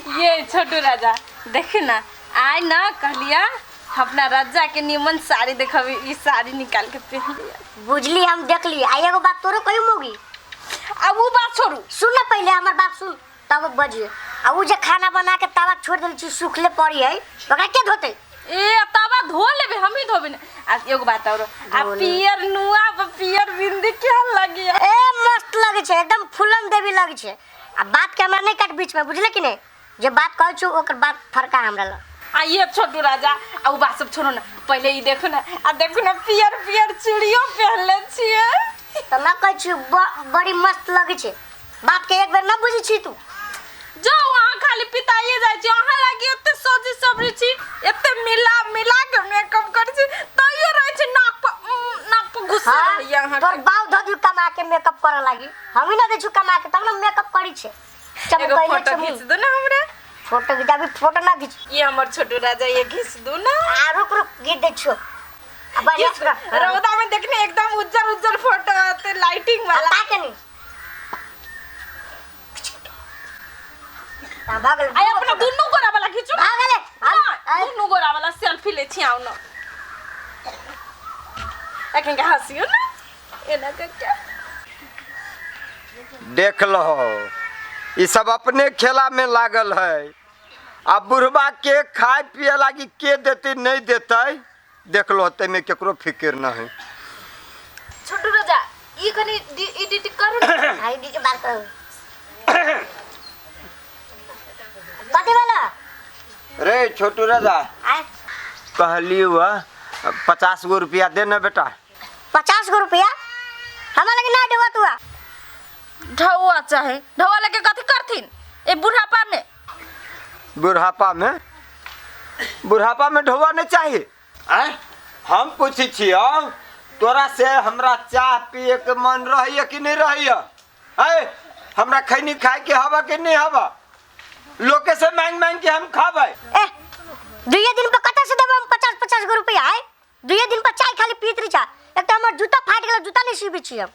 ये छोटू राजा देखी ना, आइ ना कहलिया अपना राजा के निमन साड़ी देखबी, ई साड़ी निकाल के पहन लिया। बुझली, हम देखली। आ एगो बात तोरो कहियो मौगी। अब उ बात छोड़ू। सुन ना, पहले हमर बात सुन तब बजिए। आ उ जे खाना बना के तावा छोड़ देल छी, सुखले पड़ी है, ओकरा के धोते? ए तावा धो लेबे, हम ही धोबे ना। आ एगो बात और, आ धो लेबे। पियर नुआ पर पियर बिंदी क्या लगिया? ए मस्त लगे छै, एकदम फूलन देवी लगे छै। आ बात के हमरा नहीं काट बीच में, बुझले कि नहीं? जे बात कहै छु ओकर बात फरका हमरा लग। आ ये छोटू राजा, आ उ बात सब छोड़ो ना, पहले ई देखो ना, आ देखो ना पियर पियर चूड़ियो पहनले छिए। त ना कहै छु बड़ी मस्त लगे छै। बात के एक बेर ना बुझै छी तू। जाओ अहाँ खाली पिताइए जाइ छी, अहाँ लागी एते सजी सबरी छी, एते मिला मिला के मेकअप करै छी, तैयो रहै छी नाक पर नाक पर गुस्सा हाँ, रहैया अहाँ। तोर बाप धऽ दियौ कमा के मेकअप करऽ लागी। हमही ना दै छु कमा के तब ना मेकअप करै छै। एगो चमकैले फोटो छै खींच दू ना हमरा। फोटो खींच, अभी फोटो ना खींच। ये हमर छोटू राजा, ये घींच दू ना। आ रुक रुक घीच दै छियौ। आ बढ़िया से रख। रौदा में देखने एकदम उज्जर उज्जर फोटो आते, लाइटिंग वाला। आ ताके नहीं। आ भऽ गेल। आय अपना दुनू गोरा वाला खींचू। भऽ गेलै। ना, दुनू गोरा वाला सेल्फी ले छी, आउ ना। एखन के हंसियो ना एना के क्या। देख लहो, ई सब अपने खेला में लागल है। आ बुढ़वा के खाए पिए लागी के देते नहीं देते, देख लो में केकरो फिक्र न है। छोटू राजा ई कनी एडिट करू ना। भाई दी के बात करू। कथी वाला? रे छोटू राजा, आय कहली वह 50 गो रुपया दे ना बेटा। 50 गो रुपया हमरा लगे ना देवा तू। ढौआ चाहे, ढौआ लेके कथी करथिन ए बुढ़ापा में? बुढ़ापा में, बुढ़ापा में ढौआ नहीं चाहिए। आय हम पूछी छियौ तोरा से, हमरा चाह पिए के मन रहैया कि नहीं रहैया? आय हमरा खैनी खाए के हवा कि नहीं हवा? लोके से मांग मांग के हम खाबै। ए दुइये दिन पर कतऽ से देबै हम 50 50 गो रुपया? आय दुइये दिन पर चाय खाली पीत रही छा। एक तऽ हमर जूता फाटि गेल, जूता नहीं सीबै छी हम।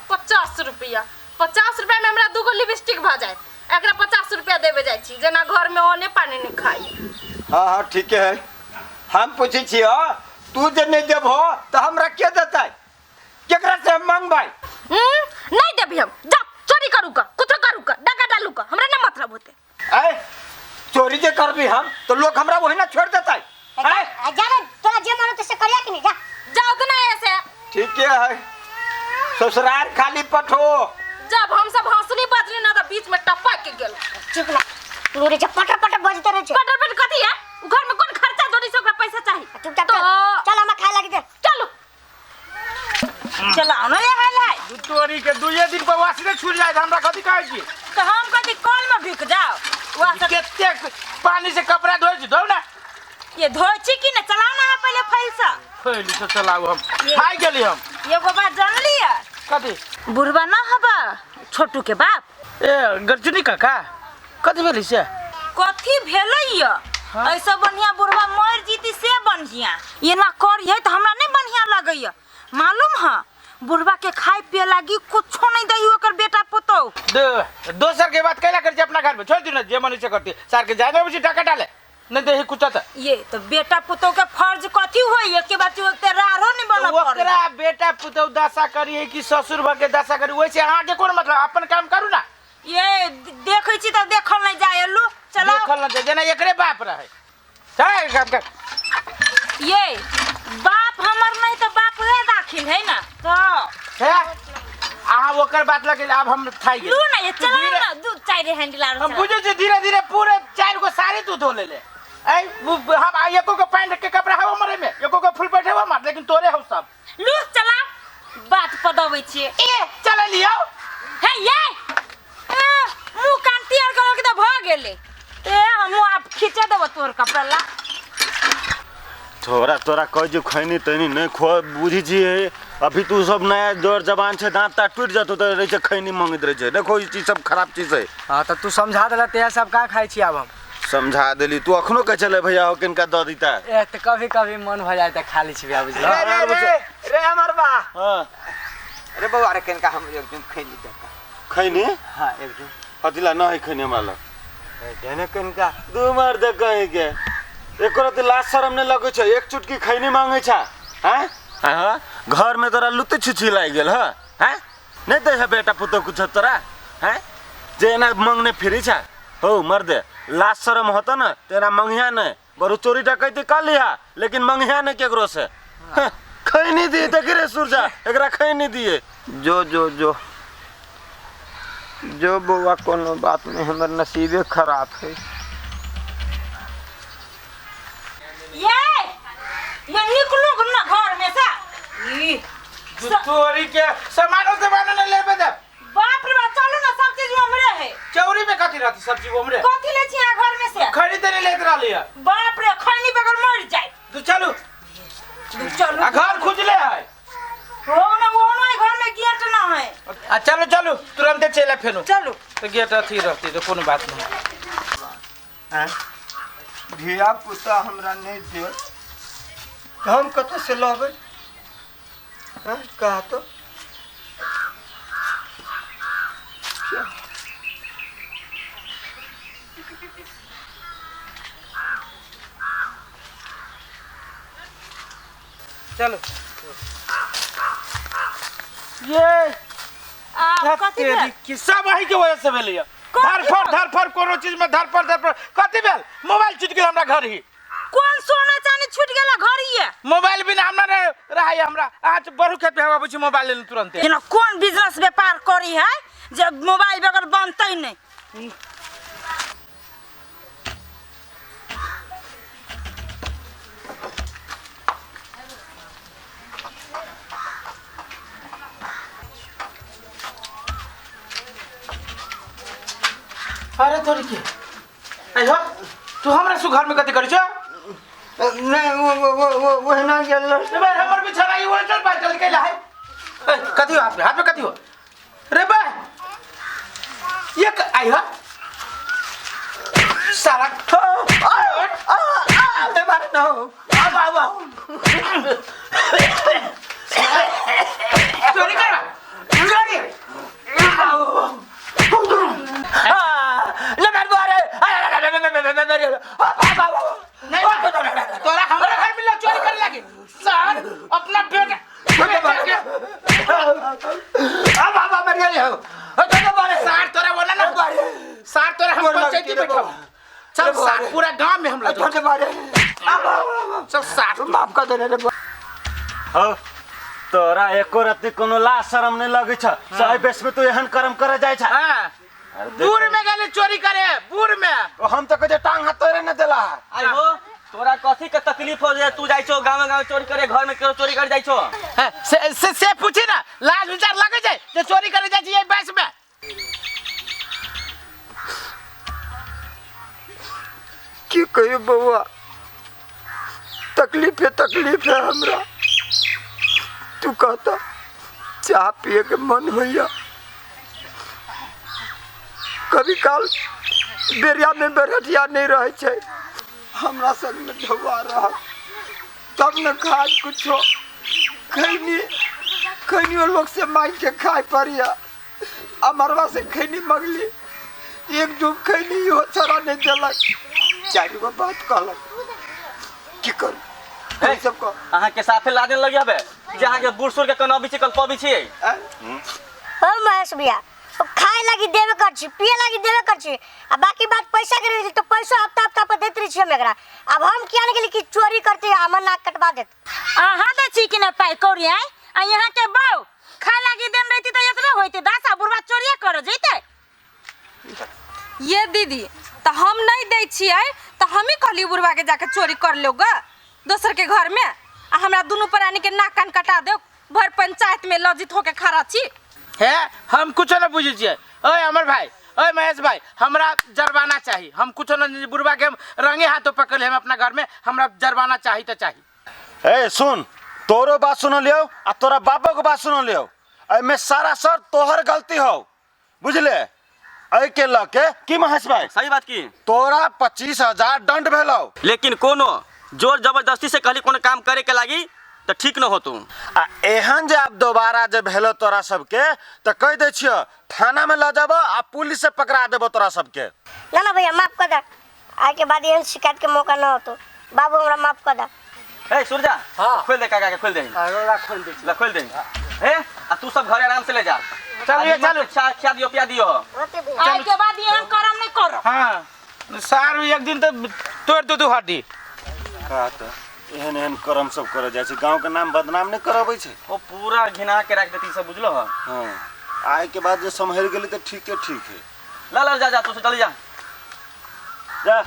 50 रुपया, 50 रुपया में हमरा दूगो लिपस्टिक भऽ जायत। एकरा 50 रुपया देबे जाइ छी, जेना घर में ओने पानी नहीं खाई। हाँ हाँ ठीके है। हम पूछै छियौ तू जे नहीं देबहो तऽ हमरा के देतै? केकरा से हम मांगबै? नहीं देबी हम, जा चोरी करू का, कुछो करू का, डाका डालू का, हमरा ना मतलब होते। ऐ चोरी जे करबी हम तो लोग हमरा वही ना छोड़ देतै। ऐ आ जा रे, तोरा जे मन होतै से करिया कि नहीं, जा। जाओ तो ना ऐसे। ठीके है, ससुराल खाली पठो। जब हम सब हंसनी बजली ना तो बीच में टपक के गेल। चुप ना नूरे, जे पटर पटर बजते रहे छै। पटर पटर कथी है? उ घर में कोन खर्चा जोड़ी से ओकरा पैसा चाही? चुपचाप तो चल, चल हमरा खाए लागी दे। चलो चलाओ ना ये हाल है। दू तोरी के दुइये दिन पर वासी छूट जाए, हमरा कथी कहै छी? तो हम कथी कल में बिक जाओ? वाह कतेक पानी से कपड़ा धोइ छी, धोउ ना। ये धोइ छी कि ना? चलाओ ना पहले फैल से। फैल से चलाऊ हम, खाइ गेली हम। एगो बात जानली है? कथी? बुढ़वा ना हबा छोटू के बाप। ए गर्जुनी काका कथी भेलै से? कथी भेलै य? ऐसा बढ़िया बुढ़वा मर जीती से बढ़िया। एना करियै तऽ हमरा नहीं बढ़िया लगैया। मालूम है बुढ़वा के खाए पिए लागी कुछो नहीं दही ओकर बेटा पुतोह। दोसर के बात कैला कर अपना घर में छोड़ दी ना, जे मन से करती सार के जाए ना टाका डाले नहीं देही कुछ तो। ये तो बेटा पुतोह के फर्ज कथी होई? एक के बात ते रारो नहीं बनऽ पड़े। ओकरा बेटा पुतोह दशा करी कि ससुर भर के दशा करी, वैसे अहाँ के कोन मतलब? अपन काम करू ना। ये देखै छी तऽ देखल नहीं जाय लू चलो। देखल न जाय जेना एकरे बाप रहे। चल काम कर। ये बाप हमर नहीं तो बाप रे दाखिल है ना तो है अहाँ ओकर बात लगे अब हम थाई गेल। लू ना ये चला ना दू चारि हैंडल आर हम बुझे छी धीरे धीरे पूरे चारि गो साड़ी तू धो लेले। ऐ हम एको गो पैंट के कपड़ा हौ हमरे में, एको गो फुल पैंट हौ हमर, लेकिन तोरे हौ सब। लू चला बात पदबै छी। ए चल लियौ। हे ये मुंह कान तियार कर के त भ गेलै। ए हमहु आब खींचे देबो तोर कपड़ा ला। थोड़ा तोरा कह जो खैनी तैनी नहीं खो बुझी छी। अभी तू सब नया दौर जवान छे, दांत तात टूट जतो त रहे छे खैनी मंगैत रहे छे। देखो ई चीज सब खराब चीज है। हां त तू समझा देला ते सब का खाइ छी आब हम? समझा देली तू अखनो कह चले भैया हो किनका the दीता। ए त कभी कभी मन भ जाय त खा लै छी भैया बुझलो। रे रे रे रे हमर बा। हां अरे बौआ रे किनका हम एक दिन खैनी देता। खैनी? हां एक दिन। कथिला न है खैनी हमरा लग? देने कनिका दू मार दे कहे के एको रति लाज शरम नहि लगै छै एक चुटकी खैनी मांगै छ हैं हाँ घर में तोरा लुत्ती छुछी लागि गेल ह हैं नहि दै है बेटा पुतोह कुछ तोरा हैं जे एना मंगने फिरी छ हो मर्दे लाज शरम होता न तो एना मंगिया नहीं बरु चोरी डकैती कर लिहा लेकिन मंगिया नहीं केकरो से हँ, खैनी दिए देखी रे सुरजा एकरा खैनी दिए जो जो जो जो बौआ कोनो बात नहीं हमर नसीबे खराब है ये ये निकलू ना घर में से ई तोरी के सामानो सामानो नहीं लेबे दे बाप रे बाप चलू ना सब चीज हमरे है चौरी में कथी रहती सब्जी हमरे कथी ले छी यहाँ घर में से खरीदे नहीं लेत रहली है बाप रे खैनी बगैर मर जाए तू चलू तू चलू आ घर खुजले है हो ना वो ना घर में गेट ना है आ चलू चलू तुरंते चल फेनु चलू तो गेट अथी रहती तो कोनो बात नहीं हैं? धिया पुता हमरा नहीं दे हम कतऽ से लबै हैं कहा तो चलो ये आ कथी तेरी भेल की सब अही के वजह से भेलैया कथी धरफड़ भेल? धरफड़ कोनो चीज में धरफड़ धरफड़ कथी भेल मोबाइल छूट गेल हमरा घर ही कौन सोना चांदी छूट गेला घर ही मोबाइल बिना हमरा नहीं रहा हमरा आज बड़ू खेत पे हवा बुझी मोबाइल लेलहुँ तुरंते एना कौन बिजनेस व्यापार करी है जे मोबाइल बगैर बनते नहीं अरे तोरी के अयो तू हमरा सु घर में कथी करै छो नहीं वो वो वो वो ओहिना गेल रे बे हमर बिछाना ई उलटल पाटल कैला है ए, कथी हो हाथ में हाथ में कथी हो रे बे ये आई हो साला चोरी कर चोरी नहीं तोरा हमरा घर मिला चोरी करे लागी सर अपना बेटा बेटा के सार तोरा बोला ना सार तोरा हम पंचायती बैठा चल सार पूरा गांव में हम लग चल सार माफ कर देने रे हो तोरा एको रत्ती कोनो लाज शरम नहीं लगै छ सही बेस में तू एहन कर्म करे जाइ छ हां बूढ़ में गेले चोरी करे बूढ़ में हम तो कहै टांग हाथ तोरे न देला आई हो तोरा कथी के तकलीफ हो जाए तू जाइ छो गाँव गाँव चोरी करे घर में केरो चोरी कर जाइ छो हाँ, से पूछी ना लाज विचार लगे जाए जे चोरी करे जाइ छी बैस में की कहियो बौआ तकलीफ है तकलीफ है हमरा तू कहता चाह पिए के मन होइया कभी काल बेरिया में बेरहटिया नहीं रहे छै हमरा संग में ढौआ रह तब न खाए कुछो खैनी खैनियो लोग से मांग के खाए पड़िया अमरवा से खैनी मंगली एक डूब खैनी इहो छड़ा नहीं देलक चारि गो बात कहलक की करू हे। सबको अहाँ के साथे लादे लगी हबे जे अहाँ के बूढ़ सूढ़ के कनबी छी कल्पबी छी ओ महेश भैया ओ खाए लागी देबे कर छी पिए लागी देबे कर छी आ बाकी बात पैसा के रही तो पैसो हफ्ता हफ्ता पर देत रही छी हम एकरा। अब हम किया नहीं गेली कि चोरी करते हमर नाक कटवा देत। अहाँ दै छी कि ना पाइ कौड़ी आय आ यहाँ के बाउ खाए लागी देन रहती तो एतबे होइते दासा बुढ़वा चोरिए कर जैते। ये दीदी तो हम नहीं दै छियै तो हम ही कहली बुढ़वा के जाके चोरी कर लो गा दोसर के घर में आ हमरा दुनू प्राणी के नाक कान कटा दो भर पंचायत में लज्जित होके खड़ा छी। है हम कुछो न बुझै छियै। ओए अमर भाई, ओए महेश भाई, हमरा जरबाना चाही। हम कुछो न बुढ़वा के हम रंगे हाथों पकड़ हम अपना घर में हमरा जरबाना चाही तो चाही। ए सुन, तोरो बात सुन लियो आ तोरा बाबो के बात सुन लियो। एमे सारा सर तोहर गलती हो, बुझले? एहि के लऽ के की महेश भाई सही बात की तोरा 25,000 दंड भेलौ। लेकिन कोनो जोर जबरदस्ती से कहली कोनो काम करे के लागी तऽ ठीक न होतौ। आ एहन जे आब दोबारा जे भेलो तोरा सबके तऽ कहि दै छियो थाना में लऽ जेबो आ पुलिस से पकड़ा देबो तोरा सबके। ना ना भैया माफ कर दे, आइ के बाद एहन शिकायत के मौका न होतो। बाबू हमरा माफ कर दे। ए सूरजा, हाँ। खोल दे काका के, खोल दे। रोड़ा खोल दै छी। ला खोल दे। हे आ तू सब घरे आराम से ले जा। चलिए, आ निमन चलू। से खिया दियो पिया दियो। होते भैया। आइ के बाद एहन करम नहीं करब। हाँ सार एक दिन तो तोड़ दे तू हड्डी। का तऽ एहन एहन कर्म सब करऽ जाइ छै, गाँव के नाम बदनाम नहि करबै छै। ओ पूरा घिना के राख देती सब, बुझलो ह? हाँ आइ के बाद जे सम्हरि गेली तऽ ठीके ठीक है। ला ला जा जा तू सब चली जा। जा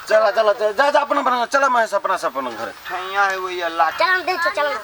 चला चला जा जा अपना अपना चला महेश अपना सब अपना घर। ठैया है वही लाठी। चल हम दै छियौ, चल ना।